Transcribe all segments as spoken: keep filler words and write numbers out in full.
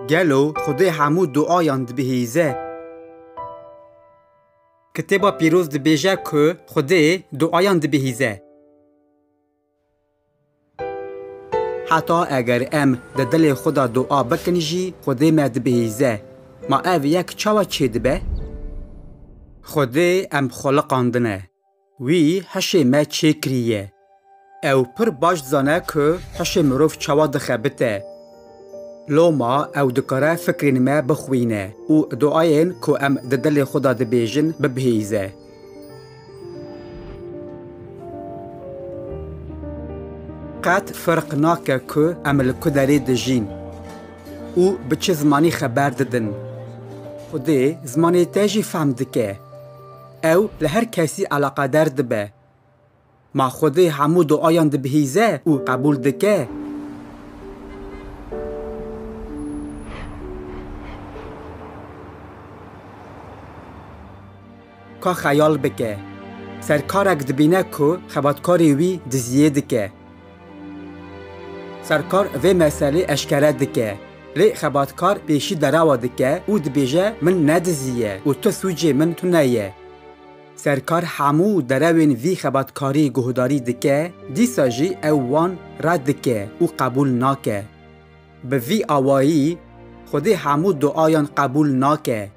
Gelo Xwedê hemû duayan dibihîze? Kitêba Pîroz dibêje ku Xwedê duayan dibihîze. Heta eger em di dilê xwe de dua bikin jî, Xwedê me dibihîze. Ma ev yek çawa çêdibe? Xwedê em xuliqandine. Wî hişê me çêkiriye. Ew pir baş dizane ku hişê mirov çawa dixebite. Loma ew dikare fikrên me bixwîne û duayên ku em di dilê xwe de dibêjin bibihîze. Qet ferq nake ku em li ku derê dijîn û bi çi zimanî xeber didin. Xwedê zimanê te jî fehm dike. Ew li her kesî eleqedar dibe. Ma Xwedê hemû duayan dibihîze û qebûl dike? Ka xeyal bike. Serkarek dibîne ku xebatkarê wî diziyê dike. Serkar vê meselê eşkere dike. Lê xebatkar pêşî derewa dike û dibêje, "Min nediziye û tu sûcê min tune ye." Serkar hemû derewên vî xebatkarî guhdarî dike, dîsa jî ew wan red dike û qebûl nake. Bi vî awayî, Xwedê hemû duayan qebûl nake.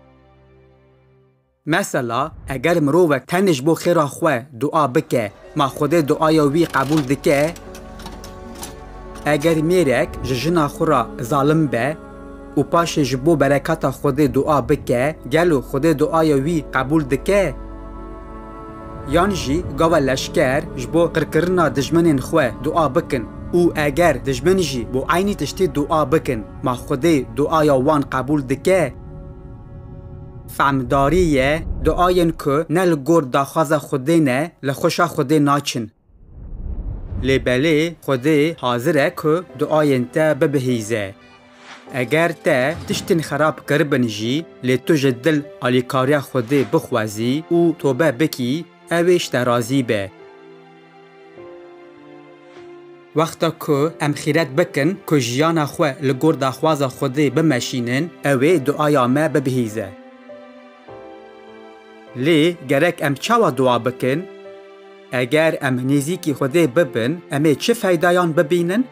Mesela, eger mirovek tenê ji bo xêra xwe dua bike, ma Xwedê duaya wî qebûl dike? Eger mêrek ji jina xwe re zalim be û paşê ji bo bereketa Xwedê dua bike, gelo Xwedê duaya wî qebûl dike? Yan jî gava leşker ji bo qirkirina dijminên xwe dua bikin û eger dijmin jî bo eynî tiştî dua bikin, ma Xwedê duaya wan qebûl dike? Fehmdarî ye, duayên ku ne li gor daxwaza Xwedê ne, li xweşa Xwedê naçin. Lê belê Xwedê hazir e ku duayên te bibihîze. Eger te tiştên xerab kiribin jî, lê tu ji dil alîkariya Xwedê bixwazî û tobe bikî, ew ê ji te razî be. Wexta ku em xîret bikin ku jiyana xwe li gor daxwaza Xwedê bimeşînin, ew ê duaya me bibihîze. Lê gerek em çawa dua bikin? Eger em nêzîkî Xwedê bibin, em ê çi feydayan bibînin?